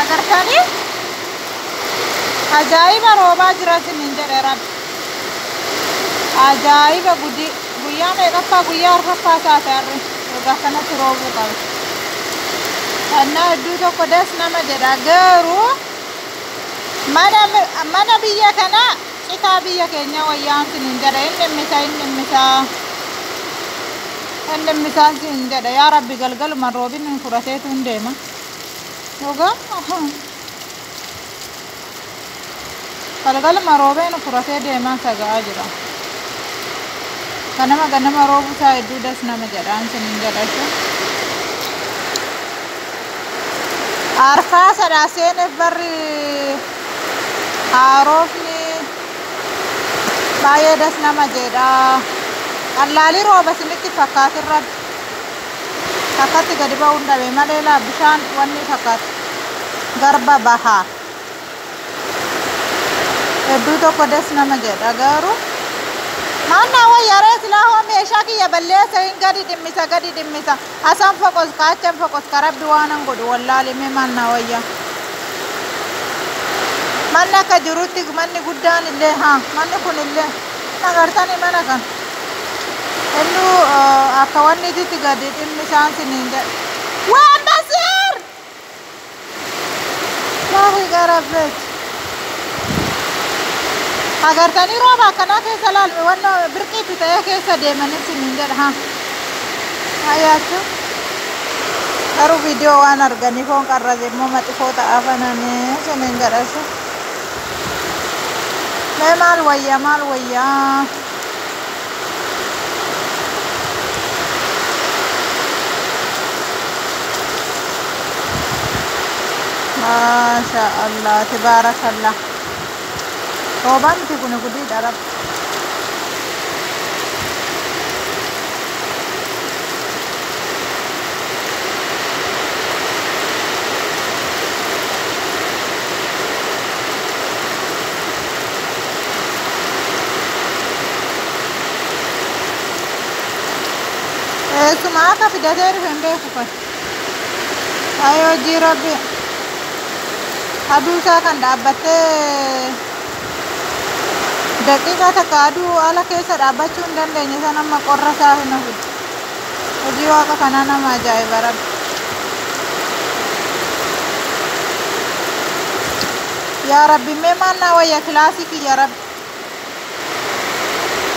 Agartanii? Ajaa'iba roobaa jira isiniin jedhe Rabbi. Ajaa'iba gudii guyyaa meeqaffaa guyyaa arfaffaa taate har'i dhugaa kanatti roobuu qaba. Annaa hedduu tokko das nama jedha garuu mana biyya kanaa citaa biyya keenya wayyaan isiniin jedha inni dhimmisa inni dhimmisaa inni dhimmisaan isiniin jedha yaa Rabbi galgaluma roobin hin fudhateetu hin deema. Dhugaa galgaluma roobeen fudhatee deemaa saga'aa jira. Ganama ganama roobuu isaa hedduu das nama jedhaan isiniin jedha jechuudha. Arfaasadha seeneef barri haarofni baay'ee das nama jedha. Qallaalii rooba isinitti fakkaatin Rabbi. Akkatti gadi ba'uun dhabe malee laa bishaan wanni fakkaata. Garba bahaa. Hedduu tokko das nama jedha garuu. Maannaa wayyaaree silaa hoo meeshaa kiyya balleessa hin gadi dhimmisa gadi dhimmisa. Asan foqos kaachan foqos ka Rabbi waanan godhu wallaalimee maannaa wayyaa. Manni akka jirutti manni guddaan illee haa manni kun illee agartanii mana kan. Innu akka wanni itti gadi dhimmisaan siniin jedhe. Waan basiir! Laafi gara beet. Agartanii rooba akkanaa keessa laalme wanna birqiitti ta'ee keessa deemanii siniin jedha haa. Ayyaachuu. Garuu viidiyoo waan arganiif foon qarraze immoo maxifoo ta'aa fananii siniin jedha jechuudha. Mee maal wayyaa maal wayyaa? Maasha Allah tabaarakallah. Roobaan miti kun gudiidha Rabbi. Eessuma akka fidatee dhufe hin beeku kun. Ayoo hojii Rabbi. Aduu isaa kan dhaabbattee daqiiqaa takka aduu ala keessa dhaabbachuu hin dandeenye san amma qorra isaa hin ofidu. Hojii waaqa kanaa nama ajaa'iba Rabbi. Yaa Rabbi mee maal naa wayya kilaasii kiyya Rabbi.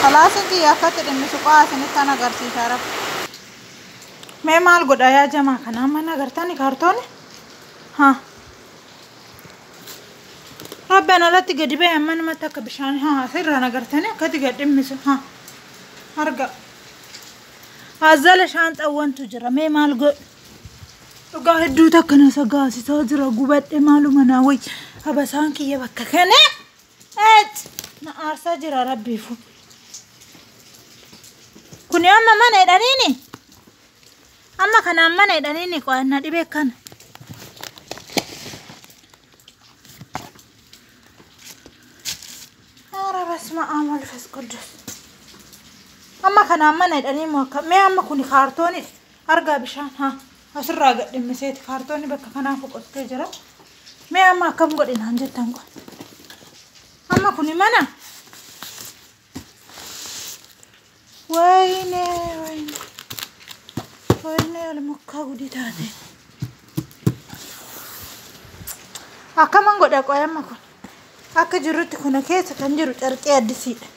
Kilaasiin kiyya akkatti dhimmisu qo'aa isinitti kan agarsiisa Rabbi. Mee maal godha yaa jamaa kana amma agartanii kaartooni? Haa. Rabbaan alatti gadi ba'e amma namatti akka bishaan haa asirraan agartanii akkatti gad dhimmisu haa arga. Azala shaanxawwantu jira mee maal godhu? Dhugaa hedduu takka na sagaasisaa jira gubadhe maaluma naa wayya habasaan kiyya bakka kana na aarsaa jira Rabbiifu. Kuni amma mana jedhaniini? Amma kanaan mana jedhaniini qo'annaa dhibee kana. ኧረ በስመ አብ ወመንፈስ ቅዱስ amma kanaan mana jedhanii moo akka mee amma kuni kaartoonidha argaa bishaan haa asirraa gad dhimmiseeti kaartoonni bakka kanaa foqostee jira mee amma akkam godhinaan jettan kun amma kuni mana ወይኔ ወይኔ ወይኔ almukkaa gudii taate akkaman godha qoy amma kun akka jirutti kuna keessa kan jiru carqee addisiidha.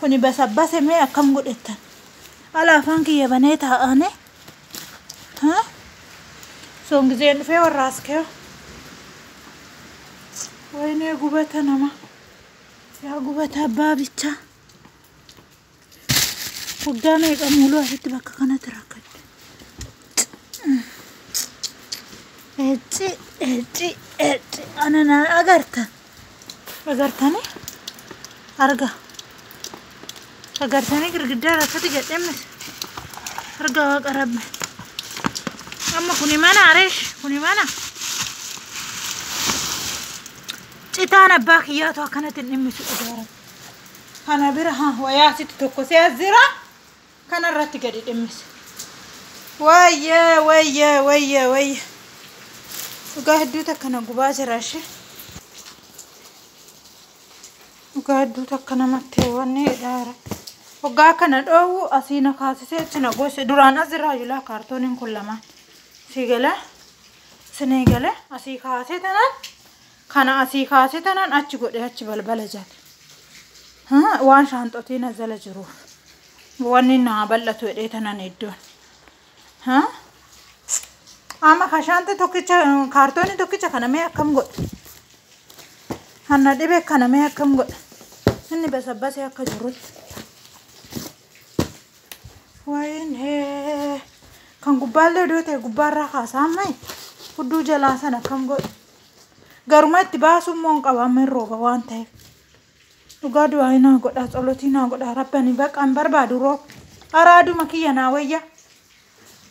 Kuni basabbase mee akkam godhettan? Ala afaan kiyya banee taa'ane. Soon gizeen dhufee warra as ka'e. Waynee gubata nama. Yaa gubata abbaa bichaa. Waggaa meeqa muuluu asitti bakka kanatti rakkadhe. Ecci ecci ecci anana agarta. Agartanii arga. Agartanii girgiddaa rakkati gadheemnis. Arga waaqa rabbi. Amma kuni mana areesh kuni mana. Citaan abbaa kiyyaatu akkanatti hin dhimmisu dhugaa. Kana bira haa wayaa asitti tokko si as jira. Kana irratti gadi dhimmisa. Wayyee wayyee wayyee wayyee. Dhugaa hedduu takka na gubaa jira ishee. Dhugaa hedduu takka namatti wanni dhaara. Waggaa kana dhoowwu asii na kaasisee achi na goose. Duraan as irraa julaa kaartooniin kun lamaan. Sii galee sinii galee asii kaasee tanaan kana asii kaasee tanaan achi godhee achi balbala jala. Waan shaanxotiin as jala jiruuf. Wanni naa bal'atu jedhee tanaan iddoon. Amma ka shaanxii tokkicha kaartoonii tokkicha kana mee akkam godha? Hanna dhibee kana mee akkam godha? Inni basabbasee akka jirutti. Wayne kan gubbaallee odoo ta'e gubbaarraa kaasaa ammayi hudduu jalaa sana akkam godha? Garuma itti baasuu immoo hin qaba amma hin rooba waan ta'eef. Dhugaa du'aa naa godhaa tsolotii naa godhaa rabbani baqa hin barbaadu rooba. Ara aduma kiyya naa wayya.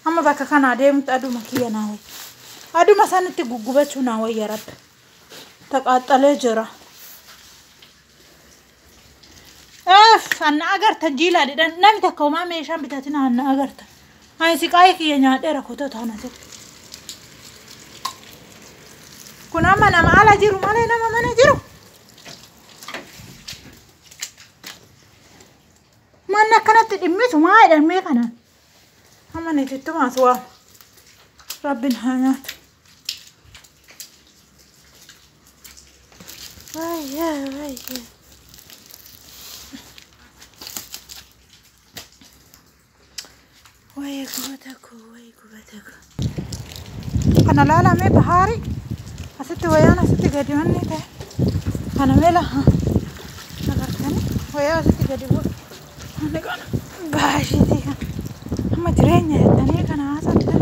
Amma bakka kanaa deemtu aduma kiyya naa wayya. Aduma sanitti guggubachuu naa wayya rabbi. Taqaaxalee jira. Anna agartan jiilaa dhidhan namni takka homaa meeshaan bitatina anna agartan. Ani siqaayee kiyya nyaadheera kotota ana jedhe. Kun amma nama ala jiru malee nama mana jiru. Manni akkanatti dhimmisu maa jedhamee kanaan. Amma niitittumaas waama. Rabbiin haa nyaatu. Wayyaa wayyaa. Wayii gubata koo wayii gubata koo. Kana laalamee bahaari asitti wayaan asitti gadi wanni ta'e. Kana meela agartanii wayaa asitti gadi bu'u. Wanni kana baashiitii kana. Amma jireenya jettanii kana haasoftan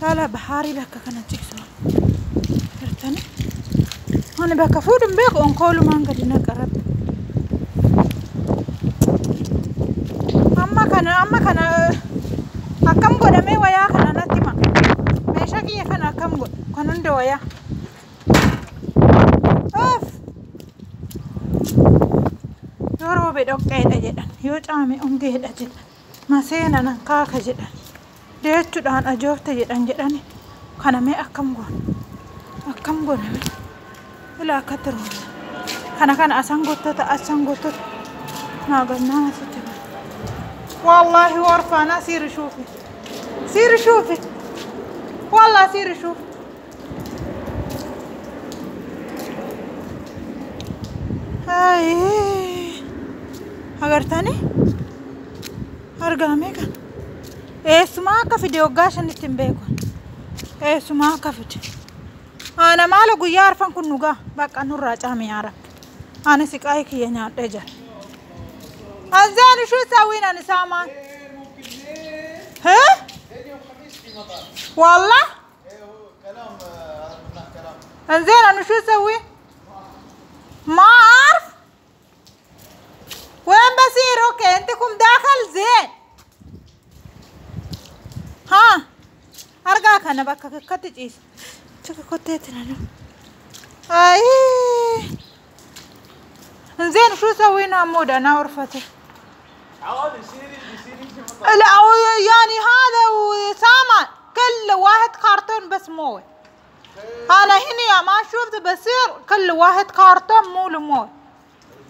laala bahaarii bakka kana ciisu. Agartanii Ani bakka fuudhu hin beeku onkoolumaan gadi naqa rabbi. Amma kana akkam godhamee wayaa kana natti hima. Meeshaa kiyya kana akkam godhu kan hunda wayaa. Oof! Yoo roobe dhoqqeedha jedhan yoo caame ongeedha jedhan maseena nan kaaka jedhan deechuudhaan ajoofte jedhan jedhani kana mee akkam goona akkam goona mee ilaa akkatti roobsa kana kana asan gottota asan gottota naa gannaa asitti bara. والله ورفانة سيري شوفي سيري شوفي والله سيري شوفي. هاي agartanii argamee kan eessumaa akka fide waggaa shanitti hin beeku eessumaa akka fide ana maala guyyaa arfan kun nugaa bakka nurraa caame yaa rabbi ani siqaayii kiyya nyaadhee jira. انزين شو تسوين انا سامان؟ ها؟ والله؟ كلام كلام. انزين انا شو اسوي؟ ما اعرف وين بصير. اوكي انتكم داخل زين ها ارجع انا بكا كتجيس شوف كتيتنا اي انزين شو سوينا عمود انا غرفتي؟ عادي سيري سيري. لا يعني هذا وسامان كل واحد كرتون بس موي. انا هنا ما شفت بصير كل واحد كرتون مو لموي.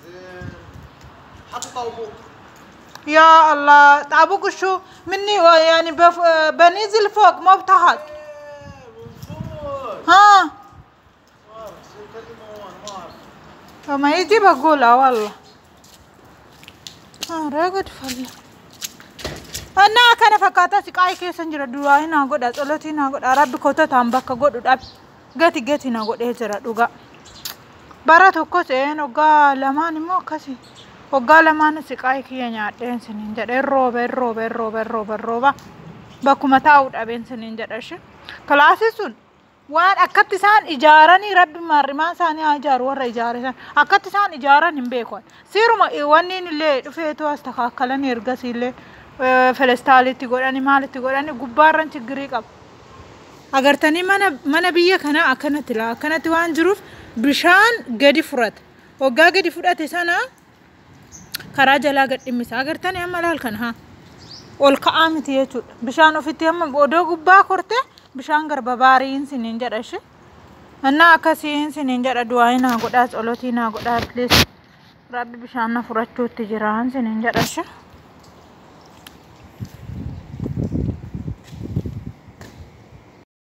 زين حطي طابوق. يا الله طابوق شو مني يعني بنزل فوق مو بتحت. ها فما يجي بقولها والله. راقد فلا أنا kana fakkaata siqaayii keessan jira duraa naa godha tsolotii naa godha rabbi kototaan bakka godhu dhabe gati gati na godhee jira dhugaa. Bara tokkos een waggaa lamaan immoo akkasi waggaa lamaan siqaayii kiyya nyaadheen siniin jedha hin rooba hin rooba hin rooba hin rooba hin rooba bakkuma taa'u dhabeen siniin jedha ishee. Kilaasii sun waan akkatti isaan ijaaranii rabbi maarrimaan isaanii haa ijaaru warra ijaare isaan akkatti isaan ijaaran hin beeku. Siiruma wanni illee dhufeetu as takaakalanii ergasii illee felestaalitti godhani maalitti godhani gubbaarran chigirii qaba. Agartanii mana biyya kanaa akkanatti laa akkanatti waan jiruuf bishaan gadi furata. Waggaa gadi fudhate sana karaa jalaa gad dhimmisa. Agartanii amma laal kana haa ol ka'aa miti jechuudha. Bishaan ofitti amma odoo gubbaa korte bishaan garba baariin siniin jedha ishee. Innaa akkasiin siniin jedha, du'aa naa godhaa, tsolotii naa godhaa, please. Rabbi bishaan na furachuutti jira siniin jedha.